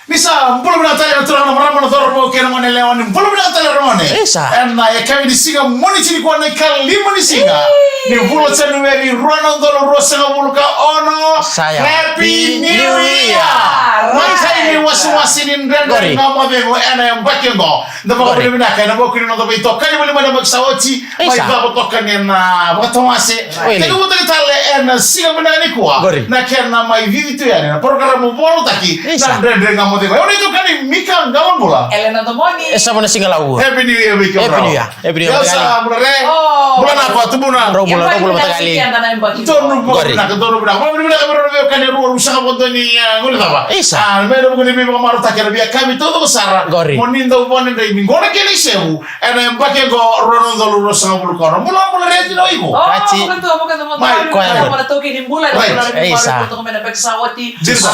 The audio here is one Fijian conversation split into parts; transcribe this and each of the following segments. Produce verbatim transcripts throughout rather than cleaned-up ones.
Ni sa bula vinaka tale na turaga, na marama, na cauravou kei na gone yalewa, ni bula vinaka tale na gone. Isa. Ena yakavi ni siga Moniti nikua na ikalima ni siga ni vula Janueri, rua na udolu ruasagavulu ka ono. Sa ya. Happy New Year. Matai ni wasewase ni Dredre Ga Mo Cegu ena yabaki oqo. Da vakavinavinaka ena vuku ni noda veitokani voli mai na yabaki sa oti, mai cava toka ni na vakatawase. Tekivu tale ena siga vinaka nikua na kena mai cici tu yani na parokaramu vakarautaki na Dredre Ga Mo Cegu. Au ni itokani Mika Qavabula. Elena Domoni. E sava na siga Lau. Happy New Year, Mika. Happy New Year. Happy New Year. Bula na ko tubuna. Drau bula, drau bula mataqali. Donu vinaka, donu vinaka. Vakavinavinaka vei ira na veiwekani rua, ruasagavulu ka dua ni, eh, gone cava. Isa. Ah, me na vuku ni veivakamarautaki ena veiyakavi taucoko sara. Mo ni dau vakadeitaki ni qo na kena isevu ena yabaki oqo, rua na udolu ruasagavulu ka ono. Bula, bula, reti na iko. Mai. Koya. Isa.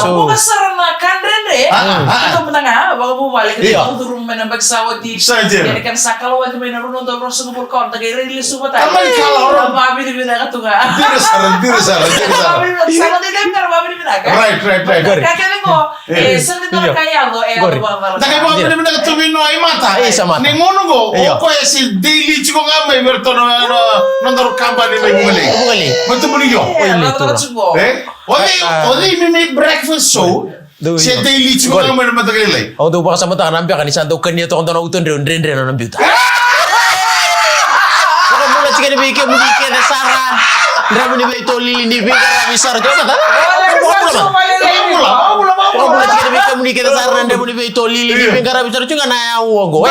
Vuqa sara na ka dredre. Ito mada ga vakavuvale ka tau curuma mai na yabaki sa oti. Sa dina. Kena sa kalawaki mai na rua na udolu ruasagavulu ka ono, da qai rai lesu vata. Tamani kalawa. Vakavinavinaka tu ga. Dina sara, dina sara, dina sara. Vakavinavinaka, sa na dina ga vakavinavinaka. Right, right, right. Ka kece qo, e, sa ni dua na ka e yaco, e yaco vakavinavinaka. Da qai vakavinavinaka tu vei Noa i Mata. Ni gauna qo, o koya se daily tiko ga mai vei iratou na, na, nodaru kabani mai Vugalei. Vugalei. Mai Tubunigio. E, o cei, o cei mai breakfast show. Se daily tiko ga mai na mataka lailai. Au dau vakasamataka na beka ni sa dau kania toka dua na uto dreu dredre na nona biuta. Vakabula tiko ni vei kemuni kece sara. Drau ni vei tolili ni veiqaravi sara. Vakabula tiko ni vei kemuni kece sara. Drau ni vei tolili ni veiqaravi sara. Tiko ga na yau oqo.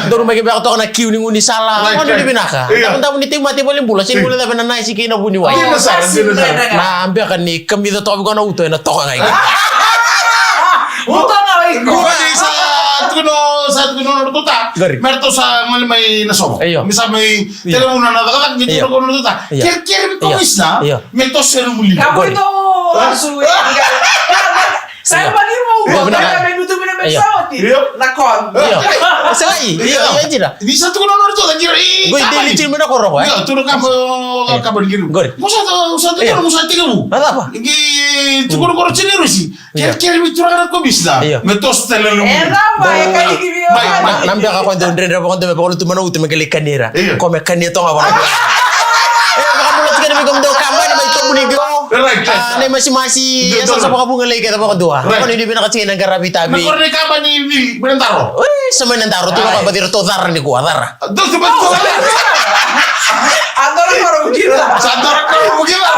Donu mai ke beka toka na kiu ni gaunisala. Gone ni vinaka. Damu ni teimate vale bula. Sini vale cave na naisi kei na vuniwai. Na beka ni kamica toka vei koya na uto ena toka ga i ke. Uto ga i ke. Sa tukuna, sa tukuna na uto ta. Me ratou sa gole mai na sovo. Io. Me sa mai telefoni na cakacaka ni tukuna na uto ta. Kerekere vei komisina. Me toso ena muli. Ka bui to lasu. Sa mani mo uto ta me nutu me na me sa oti. Na kon. Sa i. Io, io, jira. Ni sa tukuna na uto ta jira. Goi deli tiri me na koro. Io, tukuna ka mo ka mo ni. Gori. Mo sa to, mo sa to, mo sa tiko. Na cava? Qi tukuna koro tini rusi. Kerekere vei turaga na komisina. Me toso tale na. E cava e kani ki vio. Mai, mai. Na beka ko dau dredre, ko dau me vakalotu mai na uto me qai kania ira. Ko me kania toka vaka. E vakabula tiko ni vei ko dau kabani mai Tubunigio. Right, right. Nei masimasi, e sa sa vakavugalei kece vakadua. Ko ni vinaka tiko na qaravi tavi. Na koro ni kabani vili, mai na daro. Oi, sa mai na daro, tu na kabani ira to cara nikua, cara. Dou se bati tu. Adora koro vukira. Sa adora koro vukira.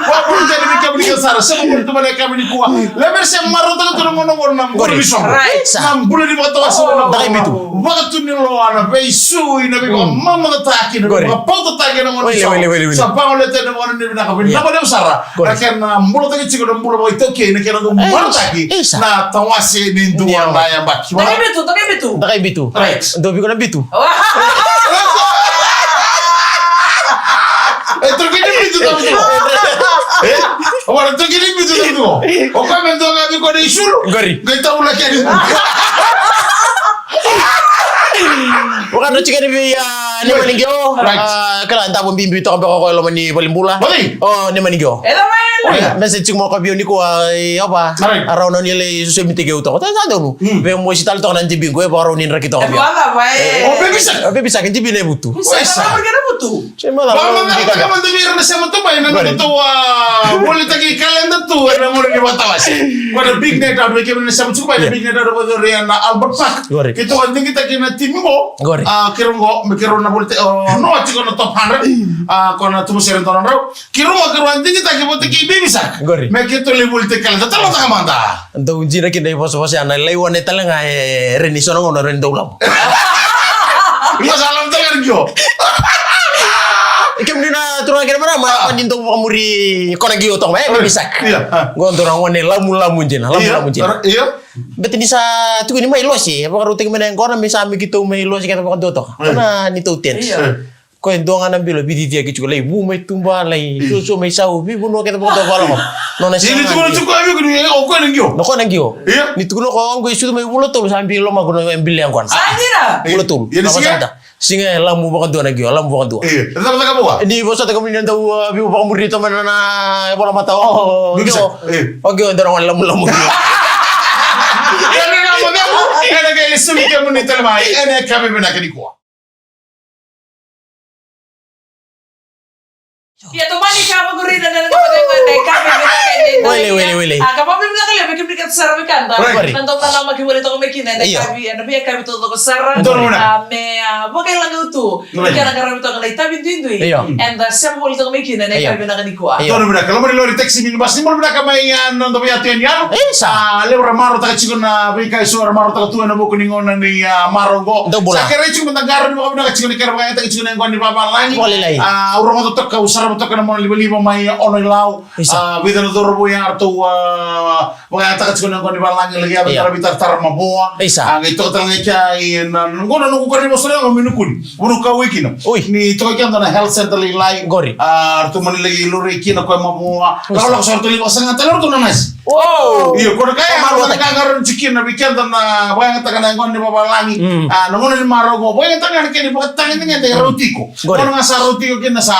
Wa pun jadi ni kabani ka sara, sa mo tu mana kabani kua. Le mer se maro ta tu na mono mono na bula ni soqo. Right. Na bula ni vakatawase na. Dai bitu. Vakatu ni loa na veisu ina vei vakamamatataki na vakapautataki na mono ni soqo. Sa vagoleta na mono ni vinaka vei na mono sara. Na kena bulataki tiko na bula vakaitaukei na kena dau marataki na tawase ni dua na yabaki. Dakai bitu, dakai bitu. Dakai bitu. Right. Dou viko na bitu. E toki ni bitu na bitu. E? Agora toki ni bitu na bitu. O koya me dua ga viko na isulu. Qori. Qai tavula kena. Vakadrotsi kena vei, ah, ni mani qio. Right. Ah, kala davo bibi toka beka ko e loma ni valenibula. Mani. O, ni mani qio. E loma ni. Message mo ka vio ni ko, ah, e, ova. Right. A rau na ni lai sosomitaki au toka. Sa donu. Vei mosi tale toka na jibi qo e vakarau ni draki toka vio. O, baby shark. O, baby shark, jibi na vutu. Sa na vutu. Sa na vutu. Vakamakataka mada vei ira na sema tu mai na nodatou a volitaki kaleda tu ena muri ni vatawase. Ko na big night out, vei kemuni na sema tu mai na big night out vakayacori ena Albert Park. Keitou a digitaki na timi qo. A, keirau qo, me keirau na volitaki, o, no, tiko na top hundred. A, ko na tubu sere dua na drau. Keirau qo, keirau a digitaki vata kei Baby Shark. Me keitou lai volitaki kaleda. Talo taka mada. Dau jina kina i vosavosa ya na laione tale ga e reni so na gauna reni dau lavo. Ia sa lavo tale ga ni qio. Kemuni na turaga kei na marama, ni dau vakamuri ko na qio toka mai, e, Baby Shark. Ia. Qo dau na gone lamulamu jina, lamulamu jina. Ia. Bete ni sa tukuni mai lose, vakarautaki mai na yaqona me sa me keitou mai lose keda vakadua toka. Ko na neitou tents. Ia. Koya e dua ga na bilo, vicici tiko, lai vu mai tuba, lai suasua mai sau, veivanua kece vakadua vakalomaloma. Nona sega ni tukuna tiko vei iko ni o koya na qio. Na koya na qio. Ia. Ni tukuna o koya qo e sucu mai vula tolu, sa bilo lomaqu na bilo yaqona. Sa dina. Vula tolu. Ia, ni siga? Siga e lamu vakadua na qio, lamu vakadua. Ia. E cakacaka vua? Ni vosota kemuni na dau, a, veivakamuri tiko mai na, na, e vola mata, o, o, qio. Ia. O qio e dua na gone lamulamu qio. Ia, na, na, na, na, ena qai soli kemuni tale mai ena yakavi vinaka nikua. Ia, tomani ka vakuri na, na, na, na, na, na, ka me, me, me, me, me, Wele, wele, wele. A, ka vakavinavinaka levu vei kemuni kece sara vei keda. Right. Na dau nanamaki voli toka mai kina ena, io, yakavi, ena veiyakavi taucoko sara. Donu na. A, me, a, vakailaga tu. Right. Kena qaravi toka na itavi duidui. Io. Eda sema voli toka mai kina ena, io, yakavi vinaka nikua. Io. Donu na. Ka lomani lori taxi, minibus, ni bula vinaka mai, a, na noda veiyatu yani yalo. Isa. A, levu ra marautaka tiko na veika eso ra marautaka tu ena vuku ni gauna ni, a, marau qo. Dou bula. Sa kerei tiko meda qaravi vakavinaka tiko ni kere vakayagataki tiko na yaqona ni vavalagi. Wale lai. A, au rogoca toka, au sarava toka na mona livaliva mai Ono-i-Lau. Isa. A, vica na cauravou ya ratou, a, vakayagataka tiko na yaqona ni vavalagi, laki yaco, io, qaravi taratara mavoa. Isa. A, qai toka tale ga i kea ena, na gauna noqu qaravi vosa na yaqona me nukuni. Vanua kau i kina. Oi. Ni toka i kea dua na health center lailai. Qori. A, ratou mani laki laurai kina koya mavoa. Isa. Lakolako sara tale, vakasaga tale ratou na nasi. Oh. Io, ko na ka ya, ko na ka qarauni tiko kina vei keda na vakayagataka na yaqona ni vavalagi. Mm. A, na gauna ni marau qo, vakayagataka na kena ivakatagedegede e rauti iko. Qori. Gauna ga sa rauti iko kina sa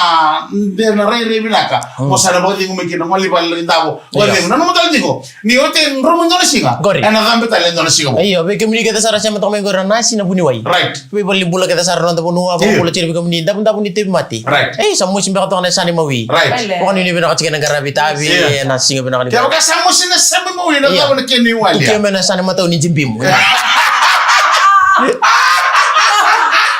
de na rairai vinaka. Mm. Mo sa na vakacegu mai kina, gole i vale, laki davo. Io. Vakacegu. Nanuma tale tiko. Ni oti e dromu e dua na siga. Qori. Ena cabe tale e dua na siga. Io, vei kemuni kece sara sema toka mai qori na nasi, na vuniwai. Right. Veivalenibula kece sara na noda vanua, io, vakabula tiko vei kemuni, davudavu ni tauvimate. Right. Ei, sa mosi beka toka na yasana imawi. Right. Vakanuinui vinaka tiko ena qaravi itavi, io, ena siga vinaka ni. Kevaka sa mosi na yasana imawi, na, io, cava na kena iwali? Tukia mai na yasana imatau ni jibimu. Io.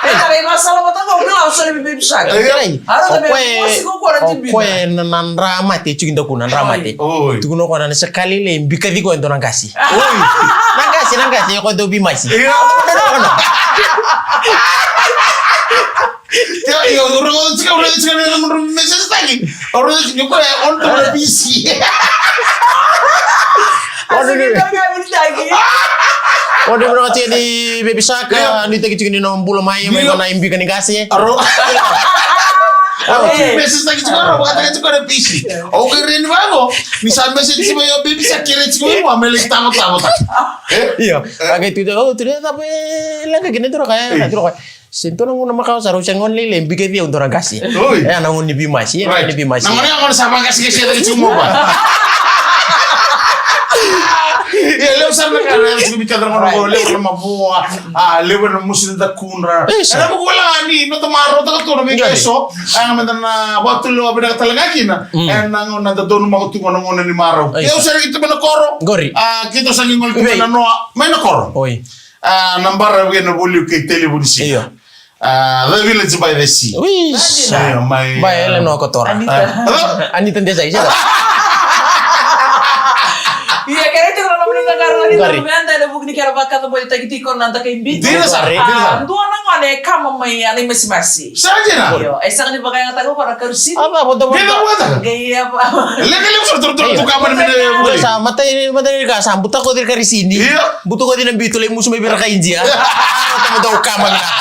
E, na vei masala mataka, o kila, o sole bibi saka. Io. Ara na vei mosi ko ko na jibimu. O koya na, na dra mate, tiko i dakuna, dra mate. Oi. Tukuna o koya na, na saka lailai, bikaci koya e dua na qase. Oi. Na qase, na qase, o koya dau veimasi. Io. Io, io, o rogoca tiko, o rogoca tiko na nomu message taki. O rogoca tiko, o koya, o na busy. O na, o na rogoca tiko ni veibisaka, io, ni taki tiko ni nomu bula mai, mai, io, na ibika ni qase. Aro. Aro, io, message taki tiko, aro, vakataka tiko na busy. O koya reni vaqo, ni sa message tiko, io, baby sa kere tiko, io, a mele tavo, tavo, tavo. Eh? Io, a qai tu, o, tu, tavo, e, leqa kina, turo ka, e, turo ka. Se dua na gauna makawa sara, au se gone lailai, bikaci au dua na qase. Oi. E, na gauna ni veimasi, e, na gauna ni veimasi. Right. Na gauna ya, gauna sa vaqaseqase cake tiko mai vei. Ia, levu sara na ka, na, tiko vei keda na gauna qo, levu na mavoa, a, levu na mosi na dakudra. Isa. Ena vuku wale ga ni, na tamarautaka tu na veika eso, a, meda na vakatulewa vinaka tale ga kina. Mm. Ena gauna da donumaka tu qo na gauna ni marau. Isa. Ia, au sa reki tu mai na koro. Qori. A, keitou sa qai gole tu mai na noa, mai na koro. Oi. A, na bara vei na voli kei telefoni siga. Io. A, The Village by the Sea. Ui, sa. Io, mai, bai, a, ele no kotora. Anita. A, Anita Desai, sega. Ia, kere tiko na nomuni na karo ni, qori, na venda ena vuku ni kera vakacabocataki tiko na dakai bitu. Dina sara, dina sara. A, dua na gone e kama mai, a, Naimasimasi. Sa dina. Io, e sega ni vakayagataka ko na karusini. A, va, vota, vota. Kena vota. Qai, a, va. Leqa levu sara, toro, toro, io, tu kama ni mene. Sa, matai, matai ka sa butakoci karusini. Io. Butakoci na bitu, lai musu mai vei ira kai Idia. Tamo dau kama vinaka.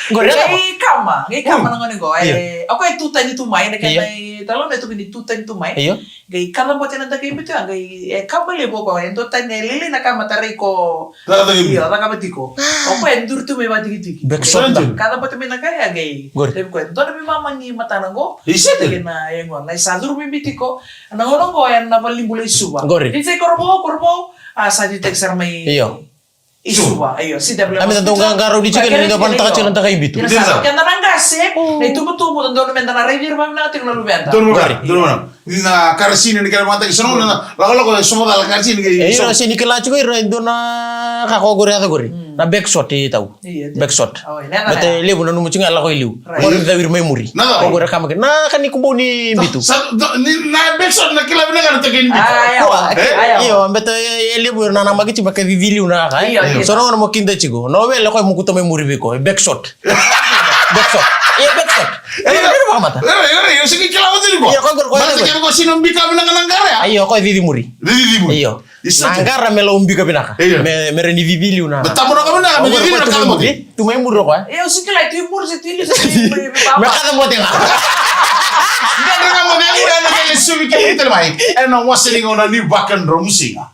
Qori, qai kama, qai kama na gone qo. Io. E, o koya e tu tani tu mai, na kena, io, italanoa e tukuni tu tani tu mai. Io. Qai kacabote na dakai bitu ya, qai, e, kama levu o koya, e dua tani e lailai na kama, tarai ko. Cakacaka bitu. Io, cakava tiko. O koya e duri tu mai vakatikitiki. Back shot. Kacabote mai na ka ya, qai. Qori. Levu koya, dua na veimama ni matana qo. Isa te. Kena, e, qo, na isa curu bibi tiko. Na gauna qo, e, na valenibula i Suva. Qori. Ni sa i Korovou, Korovou. A, sa titaki sara mai. Io. I Suva, io, C W. A, meda dau qaqarauni tiko, ni da vanataka tiko na dakai bitu. Dina sara. Keda na qase, na itubutubu, da donu meda na raici ira vakavinaka tiko na luveda. Donu vinaka, donu vinaka. Ni na karusini ni kena mataki, so na, na, lakolako, so na karusini, e, ira, so. Se ni kila tiko ira, e dua na ka ko qori, yaco qori. Mm. Na back shot, e tau. Io, back shot. Oi, na, na, na. Baleta e levu nanuma tiko ga lako i liu. Right. Qori cau ira mai muri. Na cau. Ko qori kama kina. Na ka ni kubou ni bitu. Sa, sa, ni, na back shot na kila vinaka na dakai ni bitu. A, io. Kua, e? A, io. Io, baleta e, e levu na namaki tiko me kacici liu na ka, e? Io, io. So na gauna mo kida tiko. Na wele ko e mokuta mai muri vei iko. Back shot. Back shot. Io, back step. Io, io, io, io, sigi kila wati liko. Io, ko, ko, ko, Bata ko. Kevaka o sina bika vinaka na qara ya. Io, ko cici muri. Cici muri. Io. Isa. Na qara me lau bika vinaka. Io. Me, me rawa ni cici liu na. Me tabu na ka vinaka, me cici liu na ka mote. Tu mai muri ko, e? Io, sigi kila, tu muri se tu ili se tu muri. Me kaca mote ga. Dredre Ga Mo Cegu, ena vele suvi ki muri tale mai. Ena wase ni gauna ni Vakadromusiga.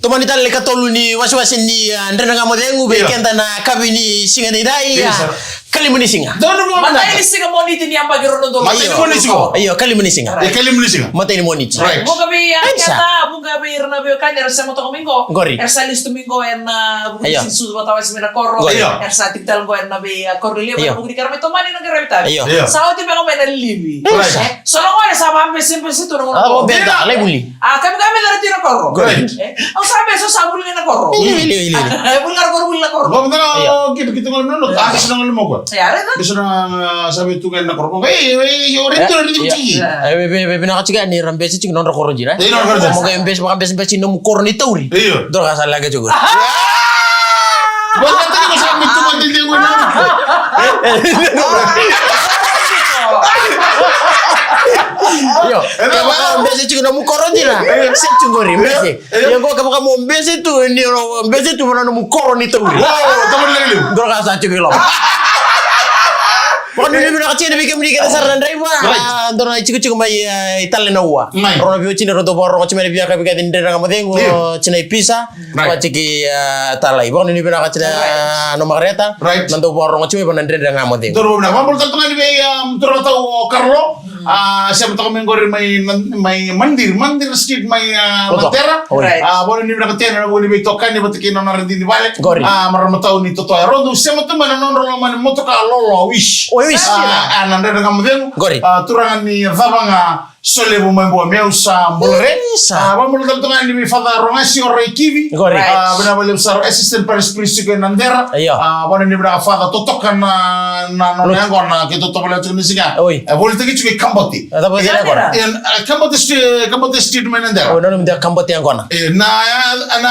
Tomani tale ikatolu ni wasewase ni, ah, Dredre Ga Mo Cegu, vei keda na yakavi ni siga nidai, ah, kalima ni siga. Matai ni siga Moniti ni yabaki rua na udolu. Matai ni Moniti. Io, kalima ni siga. E kalima ni siga. Matai ni Moniti. Right. Vuqa vei, ah, keda, vuqa vei ira na veiwekani era sema toka mai qo. Qori. Era sa lesu tu mai qo ena vuku ni siga ni sucu vata wase mai na koro. Qori. Era sa tiko tale qo ena vei, ah, koro levu, ena vuku ni kera mai tomani na qaravi tavi. Io. Sa oti beka mai na livi. Right. So na gone sa vabesebese tu na gone. Ah, vabesebese, lai vuli. Ah, kami kami dara tu na koro. Good. Eh, au sa bese, au sa vuli na koro. Ili, ili, ili, ili. Vuli na koro, vuli na koro. Vabesebese, kita, kita ngol nono, ah, kita ngol mo ko. Ya, right. Bese na, ah, sa be tu na koro. Ei, ei, o re tu, re tu. Eh, be, be, be, na ka tiko ni ra bese tiko na nodra koro jira. Ei, nodra koro jira. Mo ka bese, mo ka bese, bese nomu koro ni tauri. Io. Dora ka sa laga tiko. Vakayagataki ko sa mai tu mai dede qo na. Io, kevaka o bese tiko nomu koro dina. Seti qori, bese. Io, qo kevaka mo bese tu, ni o bese tu na nomu koro ni tauri. Wow, tauri leleu. Dora ka sa tiko i loma. Vakanuinui vinaka tiko vei kemuni kece sara na draiva. Right. Ah, dua na itikotiko mai, eh, Itale na Ua. Mai. Rau na veiwatini rau dau vakarorogo tiko mai na veiyakavi kece ni Dredre Ga Mo Cegu, io, tiko na i Pisa. Right. Vaka tiko i, ah, Talai. Vakanuinui vinaka tiko, right, ah, no Makareta. Right. Na dau vakarorogo tiko mai vaka na Dredre Ga Mo Cegu. Dou vinaka. Vakabula tale tu ga ni vei, ah, turaga tau o Karlo. Ah, sema toka mai qori mai, mai Mandiri, Mandiri Street mai, ah, Matera. Oi. Right. Ah, vakanuinui vinaka tiko ena vuku ni veitokani vata kei na nona radini vale. Qori. Ah, marama tau ni Totoya. Rau dau sema tu mai na nodra loma ni motoka lolo, Wish. Oi, Wish. Ah, ah, na Dredre Ga Mo Cegu. Qori. Ah, turaga ni Cavaga, Solevu mai Bua, meu sa bulare. Isa. Ah, vakabula tale tu ga ni vei Father Rogasi o Raikivi. Qori. Right. Ah, vinaka vakalevu sara, assistant parish priest ko Nadera. Io. Ah, vakanuinui vinaka Father, totoka na, na, na, na yaqona, keitou tovolea tiko ni siga. Oi. E volitaki tiko i Kabote. E, Kabote Street, Kabote Street mai Nadera. Oi, na nome da Kabote yaqona. E, na, na, na,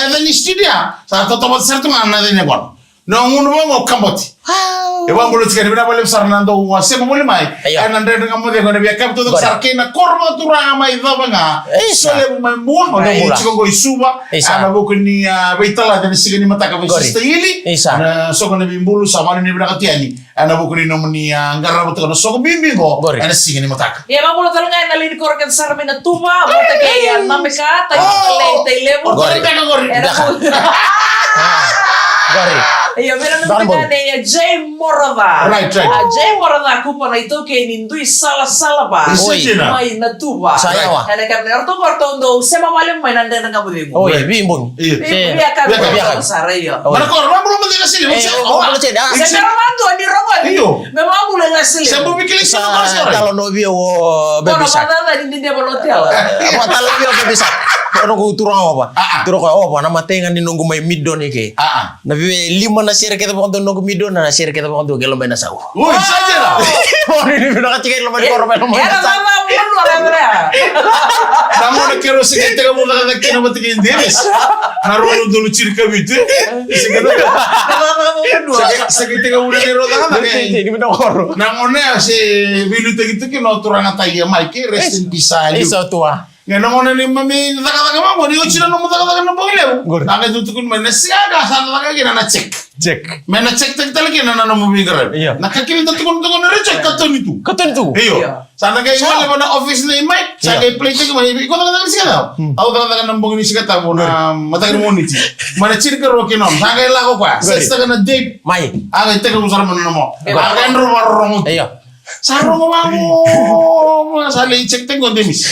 e, na ni street ya. Sa totoka sara tu ga na ni yaqona. Na gunu vaqo Kabote. Wow. E vakabula tiko ni vinaka vakalevu sara na dau, ah, sema voli mai. Io. Ena Dredre Ga Mo Cegu ena veiyakavi taucoko sara kei na koro vakaturaga mai Cavaga. Isa. Solevu mai Bua. Mai Bua. Tiko qo i Suva. Isa. Ena vuku ni, ah, veitalaci ena siga ni mataka vei Sister Ili. Isa. Na soqo na veibulu sa vakanuinui vinaka tu yani. Ena vuku ni nomuni, ah, qarava tiko na soqo bibi qo. Qori. Ena siga ni mataka. Ia, vakabula tale ga ena lewe ni koro kece sara mai Natuva, vata kei, ah, Nabeka, Tailevu. Qori. Ena Beka qori. Ena Beka. Ah, qori. Ia, vei ira na Beka Nabeka qori. Nei, ah, Jay Moraca. Right, right. Ah, Jay Moraca, kupa na itaukei ni dui salasala va. Oi. Mai Natuva. Sa yawa. Ena kena ratou qori, ratou dau sema vale mai na Dredre Ga Mo Cegu. Oi, vei bogi. Io. Vei, vei, vei, vei, vei, vei, vei, sara, io. Mana koro, vakabula mada ga Sili, e, vakabula mada ga. Sega ni rogoci. Io. Me vakabula ga Sili. Sa bau vikili sa na koro sara. Talo novi o Baby Shark. Koro vakacaca ni dede valo tela. Mo talo novi o Baby Shark. Noqu turaga Ova. Ah, ah. Turaga Ova, na matai ga ni noqu mai Midon i ke. Ah, ah. Na vei lima na sere kece vakadua noqu Midon, na sere kece vakadua ke loma i Nasau. Oi, sa dina. Oi, ni vinaka tiko e loma ni koro, mai loma ni Nasau. Era na vanua, era na. Na gauna keirau se qai tekivu cakacaka kina vata kei Dennis. Na rua na udolu tinikavitu. Se qai tekivu na keirau cakacaka. Ni vinaka koro. Na gauna ya se veiliutaki tu kina o turaga tai ya mai ke, rest in peace, a liu. Isa tua. Qai na gauna ni mami cakacaka vaqo, ni oti na nomu cakacaka na bogi levu. Qori. Na qai tukuni mai na siga ka sa cakacaka kina na check. Check. Me na check taki tale kina na nomu veiqaravi. Io. Na ka kina da tukuna, tukuna na check, katoni tu. Katoni tu. Io. Io. Sa na qai gole vei na office nei Mike, sa qai play taki mai, iko cakacaka na siga tabu. Hmm. Au cakacaka na bogi ni siga tabu, na mataka ni Moniti. Mai na tinikarua ki na ono, sa qai lako koya. Qori. Sa saka na date. Mai. A qai tekivu sara mai na nomu. Qori. A qai dro varorogo. Io. Sa rogo vaqo, sa lai check tiko o Dennis.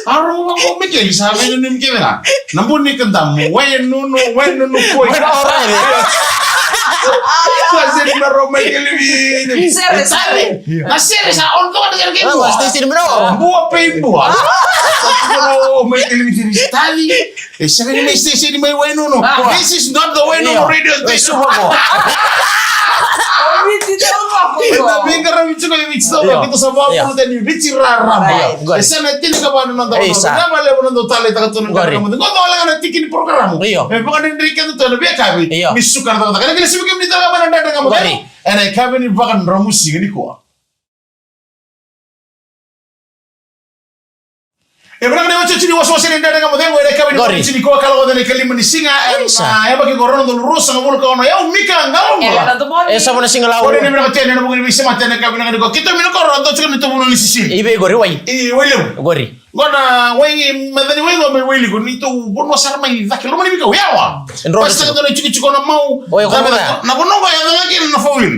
A rogo vaqo o Mekeli, sa veinanumi kece ga. Na buni ka damu, wai nunu, wai nunu koi. Wai nunu koi. Sa sere na ro Mekeli vi. Sere, sere. Na sere sa on toka na sere kei bua. Bua pei bua. Sa tukuna o Mekeli vi, Dennis, tali. E sega ni mai station mai Wainunu. Ah. This is not the Wainunu radio station. Io. Io. O Viti tau vako. Eda veiqaravi tiko e Viti Sava, io, keitou sa vakabula tani Viti Rarama. Io, qori. E sa na tinikava na noda vanua. Isa. Vinaka vakalevu na dau taleitaka tu na qori. Qori. Qo dau leqa na tiki ni porokaramu. Io. E vakadredrei keda tu ena veiyakavi. Io. Ni suka na cakacaka. Ena kena sivi kemuni tale ga mai na Dredre Ga Mo Cegu. Qori. Ena yakavi ni Vakaraubuka nikua. E vinaka ni oti ni wasewase ni Dredre Ga Mo Cegu ena yakavi ni Vakaraubuka nikua, ka lako ena ikalima ni siga. Isa. Ena yabaki ko rua na udolu ruasagavulu ka ono, o yau Mika Qaloqalo. E sava na siga Lau. Qori ni vinaka tu yani ena vuku ni veisemati ena yakavi vinaka nikua. Keitou mai na koro, dau tiko na neitou vanua ni sisili. I vei qori, wai? I Wailevu. Qori. Qo na wai, meca ni wai qo mai Wailevu, neitou vanua sara mai cake, loma ni veikau, yawa. Pasitaka dua na tikotiko na mau. Oi, qo na vanua qo e yaco ga kina na four wheel.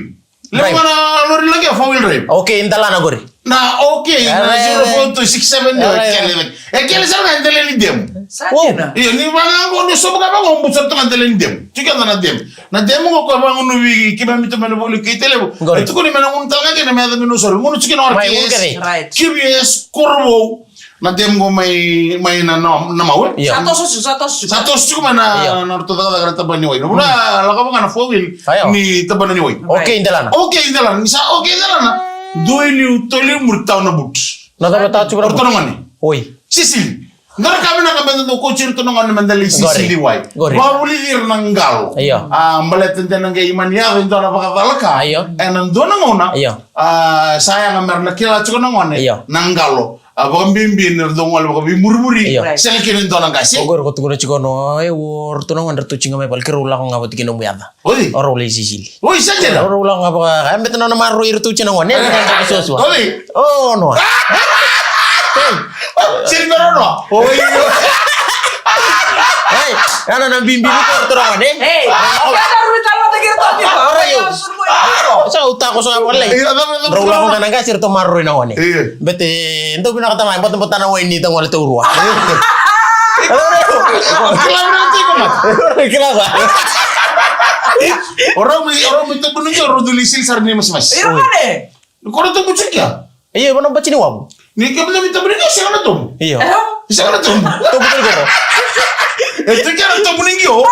Levu ga na lori lagi a four wheel drive. Okay, dalana qori. Na okay, na zero four two six seven, e kele sara ga e dela ni demu. Sa dina. Io, ni vaka qo, ni sobu ga vaka qo, buca tu ga dela ni demu. Tiko ga na demu. Na demu qo ko vagunuvi keimami tu mai na vuli kei Tailevu. Qori. E tukuni me na gunu tale ga kina me yaco me Nausori. Gunu tiko na R T S, Q V S, Korovou. Na demu qo mai, mai na, na, na mau, e? Io. Sa toso tiko, sa toso tiko. Sa toso tiko mai na, io, na ratou cakacaka na tabana ni wai. Na vuna lako vaka na four wheel ni tabana ni wai. Okay, delana. Okay, delana. Ni sa okay, delana. Dua i liu, tolu i muri, tau na butu. Na cava tau tiko na butu? Ratou na gone. Oi. Sisili. Dua na ka vinaka me da dau kauti iratou na gone me da lai sisili wai. Qori. Vakavulici ira na qalo. Io. A, baleta de na qai mani yaco e dua na vakacalaka. Io. Ena dua na gauna. Io. A, sa yaga mera na kila tiko na gone. Io. Na qalo. A, vakabibi ni ra dau gole vakaveimurimuri. Io. Right. Sega kina e dua na qase. O qori ko tukuna tiko no, e, o ratou na gone ratou tiko ga mai vale, keirau lako ga vata kei nomu yaca. Oi. O rau lai sisili. Oi, sa dina. O rau lako ga vaka, e, beta na nona maroroi iratou tiko na gone. E, beta na nona suasua. Oi. O, no. Ei. Siri na nono. Oi. Ei, na nona bibi ni ko ratou na gone. Ei. Sa u tako sara vale. Rau lako ga na qase ratou maroroi na gone. Io. Bete, dau vinaka tale ga, batabata na wai ni tagole taurua. Kila vinaka tiko mada. Kila va. O rau mai, o rau mai tabu ni qio, o rau dau lai sili sara ni masimasi. Ira mane. Ko na tabu tiko ya. Io, vana bati ni wavu. Ni kemuni mai tabu ni qio, sega na tobu. Io. Sega na tobu. Tobu kei koro. E tu kina na tobu ni qio.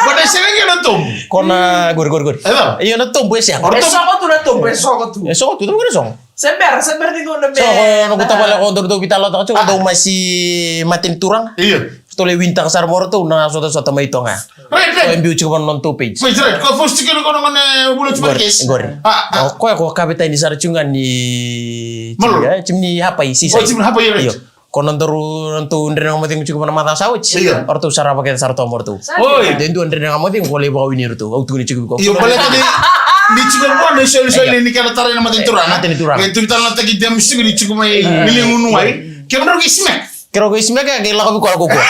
Vana sega kina na tobu. Ko na qori, qori, qori. Io, na tobu e sega. E soko tu na tobu, e soko tu. E soko tu, tobu kei na soko. Se bera, se bera ni gauna me. So, ko na noqu tavale ko dou, dou veitalanoataka tiko, dou masi mate ni turaga. Io. Ratou lai winitaka sara mai o ratou na sotasota mai Toga. Right, right. Ko e biu tiko vana nodatou page. Page, right. Ko post tiko na gone Vuluoti Marques. Qori. A, a. O koya ko kavetani sara tiko ga ni timi, e, timi ni Hapai, Seaside. O, timi ni Hapai, right. Io. Ko na daru, na nodatou Dredre Ga Mo Cegu tiko vana macawa sa oti. Io. O ratou sarava kece sara toka mo ratou. Oi. De dua Dredre Ga Mo Cegu ko lai vakawini iratou. Au tukuni tiko vei iko. Io, baleta ni, ni tiko vua na isolisoli ni kena tarai na mata ni turaga. Mata ni turaga. Qai tukuni tale na taki demu tiko ni tiko mai, ni ligu nu wai. Kemudrau qai smack. Keirau qai smack, qai lako vei koya ko kua.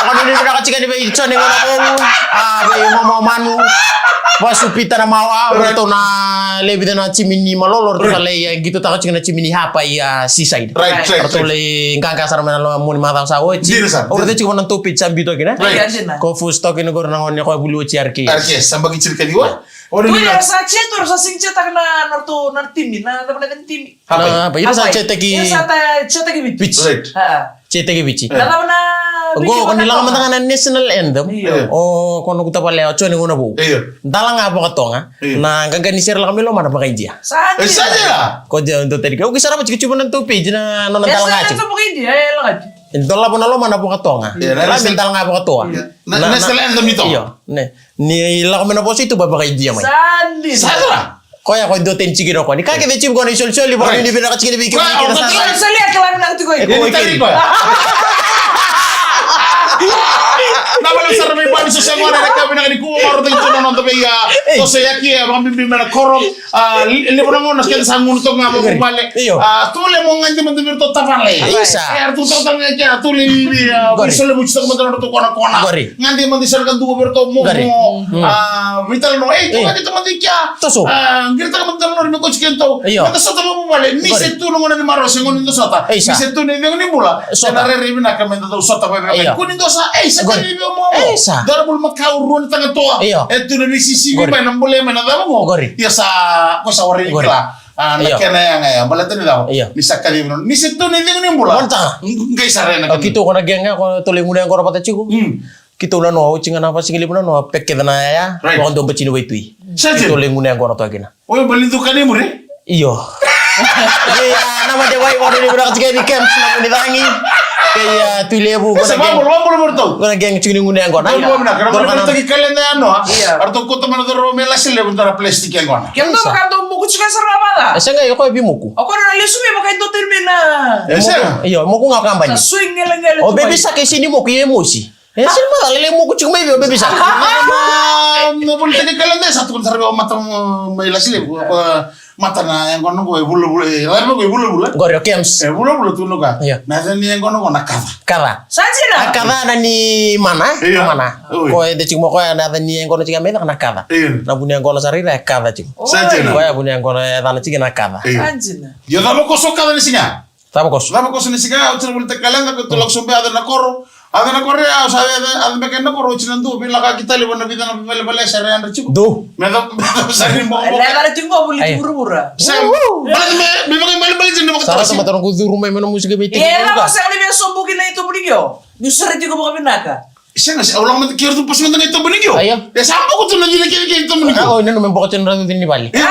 Ko ni vinaka tiko ni vei Jone Gona Vou. A, vei Momo Manu. Vasu Pita na mawa, o ratou na lewe vica na timi ni Malolo, o ratou sa lai, e, qitotaka tiko na timi ni Hapai, a, Seaside. Right, right, right. O ratou lai qaqa sara mai na loma ni macawa sa oti. Dina sara. O ratou tiko vana nodatou page sa biu toka kina. Right. Ko post toka kina qori na gone ko Vuluoti R K S. R K S, sa baki tiko kina. O ni sa cheer tu, sa sing cheer taka na, na ratou, na timi, na, na, na timi. Hapai. Hapai. Ira sa cheer taki. Ira sa ta cheer taki Viti. Viti. Right. A. Cheer taki Viti. Na cava na Viti. Qo, ko ni lako mada ga na national anthem. Io. O, ko noqu tavale o Jone Gona Vou. Io. Dala ga vakatoga. Io. Na qaqa ni sere lako mai loma na vakaIdia. Sa dina. Ko dau tadika. Au qai sarava tiko tiko na nodatou page na nona dala ga tiko. Sa vakaIdia, e lagati. Dolava na loma na vakatoga. Io, na dala ga vakatoga. Io. Na national anthem ni Toga. Io. Ni lako mai na vosa i tuba vakaIdia mai. Sa dina. Sa dina. Koya ko dua tani tiki na koya. Ni ka kece tiko na isolisoli, vaka ni vinaka tiko ni vei kemuni kece sara. Isolisoli e kila vinaka tiko. E ko tari koya. Na vale sara mai bani so se ngona na ka vinaka ni kuva maro tiko na noda vei a. Toso yaki e vakabibi mai na koro. A, levu na gauna keda sa gunu toka ga vakavuvale. Io. A, tule mo gade mada vei iratou tavale. Isa. E, ratou toka ga kea, tule i, i, a, veisolevuci toka mada na ratou kona kona. Qori. Gade mada i sara ka dua vei iratou momo. Qori. A, veitalanoa. Ei, tou gade toka mada i kea. Toso. A, qiri toka mada na lori me kauti kedatou. Io. Meda sota vakavuvale. Ni se tu na gauna ni marau se gauna ni da sota. Isa. Ni se tu na icegu ni bula. Sota. Ena rairai vinaka meda dau sota vakavinaka. Io. Kua ni dua sa, ei, sa kaci vei au momo. Isa. Dara bulu makau rua ni tagatoa. Io. E tu na veisisivi mai na bole mai na cava qo. Qori. Ia sa, ko sa warai ni kila. A, na kena yaga ya, baleta ni cava? Io. Ni sa kacivi nona. Ni se tu na icegu ni bula. Monta. Qai sara ena kena. Keitou ko na gang ya, ko tou lai gunu yaqona vata tiko. Mm. Keitou na noa, oti ga na vakasigalevu na noa, peke kece na yaya, right, vakadua batini waitui. Sa dina. Keitou lai gunu yaqona toka kina. Oi, bali duka ni muri? Io. Ia, na mate wai, wai, ni vinaka tiko ni camps, na Vunicagi. Kei, a, Tui Levu, sa gona gang. Vabolo, vabolo, vabolo. Gona gang, tiko ni gunu yaqona. Vabolo, vabolo, vabolo. Dua na mani toki kalenda ya noa. Ia. Aratou kauta mai na cauravou mai Lasi Levu, dua na plastic yaqona. Kemudou, sa, ka dou moku tiko sara ga vaka. E sega, io, ko e vei moku. O koya na lesu mai vaka e dua tani mai na. E sega. Io, moku ga o kabani. Sa sui ngelegele tu mai. O bebi saka e sega ni moku, e mosi. E sega ni macala, e lai moku tiko mai vei o bebi saka. Na, na volitaki kalenda sa tukuna sara vei au mata mai Lasi Levu, ko mata na yaqona qo e vulavula, e laiva qo e vulavula. Qori o Kems. E vulavula tu noka. Io. Na yaca ni yaqona qo na kaca. Kaca. Sa dina. Na kaca na ni mana, e? Io. Na mana. Oi. Ko e de tiko mo koya na yaca ni yaqona tiko mai caka na kaca. Io. Na vu ni yaqona sara ira e kaca tiko. Sa dina. Koya vu ni yaqona e yacana tiko na kaca. Io. Sa dina. Io, cava koso kaca ni siga? Cava koso? Cava koso ni siga, au tira volita kalenda, ko tu lako sobe, yaco na koro. Yaco na koro ya, au sa yaco, yaco beka na koro, au tira dua, vinaka ki tali, vana vica na valevale, sa re yadra tiko. Dou. Me yaco, me yaco sa ni mo. Ele yaco tiko mo vuli vuravura. Sa, baleta me, me vaka ibalebale tiko na vakatawasi. Sa rata matana ko curu mai me na musika vei tiko. E, lako sa ni me sobuki na itobu ni kio. Niu sara tiko vakavinaka. Sega, sega, au lako mada kei ratou pasi mada na itobu ni kio. Io. E sa boko tu na cina kece kei itobu ni kio. Au nanuma me boko tu na cina ni vale. Io.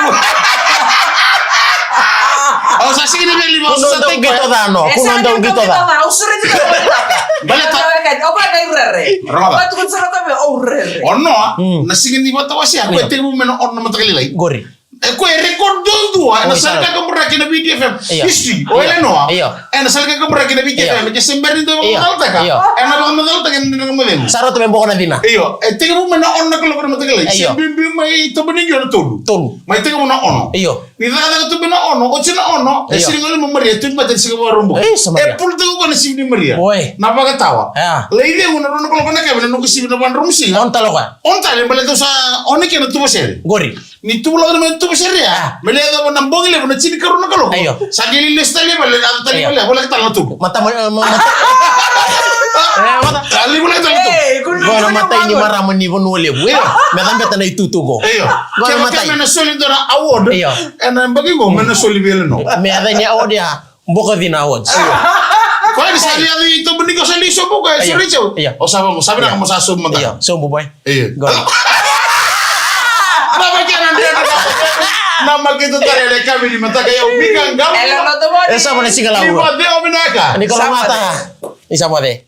Au sa sega ni veli, au sa dau qito ca no. Kua ni dau qito ca. Au sure ni kau. Baleta. Au vaka i rere. Rogoca. Au tukuna sara tu me au rere. Ono, na siga ni vakatawasi ya, ko e tekivu mai na ono na mataka lailai. Qori. E koya e record duadua ena sala ni kakaburaki na V D F M. Io. History. O Elenoa. Io. Ena sala ni kakaburaki na V D F M. Io. Ke se bera ni dau vakamacalataka. Io. Ena vakamacalataka ena nodra macegu. Sa rauta me boko na cina. Io. E tekivu mai na ono na kaloko na mataka lailai. Io. Se biubiu mai Tabana ni Kio na tolu. Tolu. Mai tekivu na ono. Io. Ni cakacaka tu mai na ono, oti na ono, e sini gali ma Maria, tu mai tani siga Vakaraubuka. E, sa Maria. E pulutaka koya na siga ni Maria. Oi. Na vakatawa. Ia. Lai cegu na rua na kaloko na keve na noqu sivi na vadromu siga. Ono tale koya. Ono tale, baleta au sa, ono kena tuva sere. Qori. Ni tuva lako mai na tuva sere ya. Ah. Me lai yacova na bogi levu na tinikarua na kaloko. Io. Sa qai lai lesu tale i vale, yaco tale i vale, voleka tale na tubu. Mata, ma, ma, mata. E, mata. Sa lai voleka tale na tubu. Ei, kua ni, qo na matai ni marama ni Vanua Levu, io. Me cabeta na itutu qo. Io. Qo na matai. Kevaka me na soli dua na award. Io. Ena yabaki qo, me na soli vei Elenoa. Me yaca ni award ya. Boko Cina Awards. Koya ni sa lai yaco i Tabana ni Kio, sa lai sobu koya, sa lai ceu. Io. O sa vamo, sa vinaka mo sa sobu mada. Io, sobu boy. Io. Go. Na makete tale na kami ni mataka ya, o Mika Galu. E sa vana siga lau. Ni vade o vinaka. Ni ko lamata. Ni sa vade.